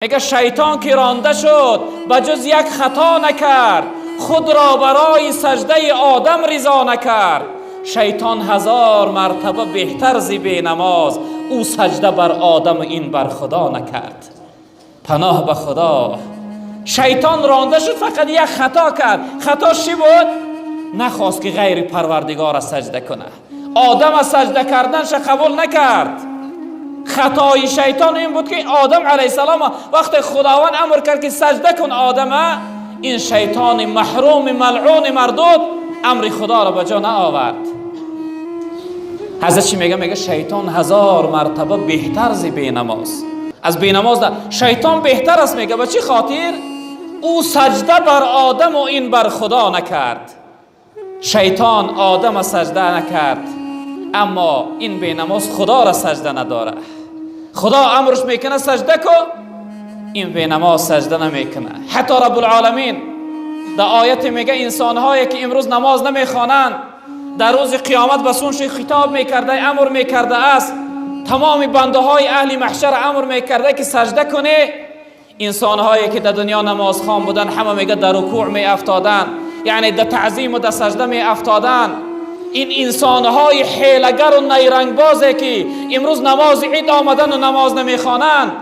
Мега шайтон ки ронда шуд, ба ҷуз як хато накард, худро барои саждаи одам ризо накард. Шайтон ҳазор мартаба беҳтар зи бенамоз, ӯ сажда бар одам, ин бар худо накард. Паноҳ ба худо. Шайтон ронда шуд, фақат як хато кард. Хатош чӣ буд? Нахост ки ғайри парвардигора сажда кунад, одама сажда карданша қабул накард. Хатои шайтон ин буд, ки одам алайҳиссалом вақте худованд амр кард, ки сажда кун одама, ин шайтони маҳруми малъуни мардуд амри худоро ба ҷо наовард. Ҳазрат чӣ мега? Мега, шайтон ҳазор мартаба беҳтар зи бенамоз, аз бенамоз шайтон беҳтар аст. Мега, ба чӣ хотир? Ӯ сажда бар одаму ин бар худо накард. Шайтон одама сажда накард, аммо ин бенамоз худоро сажда надорад. Худо амрш мекунад, сажда кун, ин бенамоз сажда намекунад. Ҳатто раббулоламин дар ояте мега, инсонҳое ки имрӯз намоз намехонанд, дар рӯзи қиёмат ба сӯнши хитоб мекарда, амр мекардааст, тамоми бандаҳои аҳли маҳшар амр мекарда, ки сажда кунӣ. Инсонҳое ки дар дунё намозхон буданд, ҳама, мега, дар рукӯъ меафтоданд, яъне дар таъзиму дар сажда меафтоданд. Ин инсонҳои ҳелагару найрангбозе ки имрӯз намози ид омадану намоз намехонанд,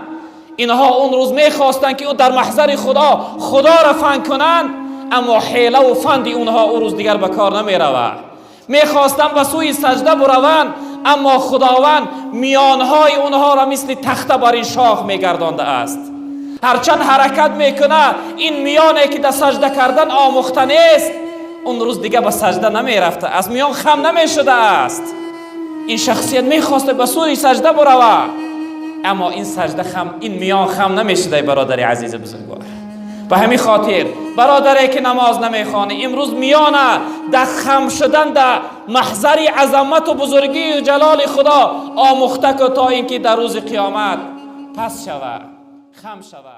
инҳо он рӯз мехостанд, ки дар маҳзари худо худоро фан кунанд, аммо ҳелаву фанди онҳо ӯ рӯз дигар ба кор намеравад. Мехостанд ба сӯи сажда бураванд, аммо худованд миёнҳои онҳоро мисли тахта бар ин шох мегардондааст. Ҳарчанд ҳаракат мекунад, ин миёне ки дар сажда кардан омӯхта нест, он рӯз дига ба сажда намерафта, аз миён хам намешудааст. Ин шахсият мехоста ба сӯи сажда бурава, аммо ин сажда хам, ин миён хам намешуда. Бародари азизи бузургвор, ба ҳамин хотир, бародаре ки намоз намехонӣ, имрӯз миёна дар хам шудан дар маҳзари азамату бузургию ҷалоли худо омӯхта кун, то ин ки дар рӯзи қиёмат пас шава, хам шава.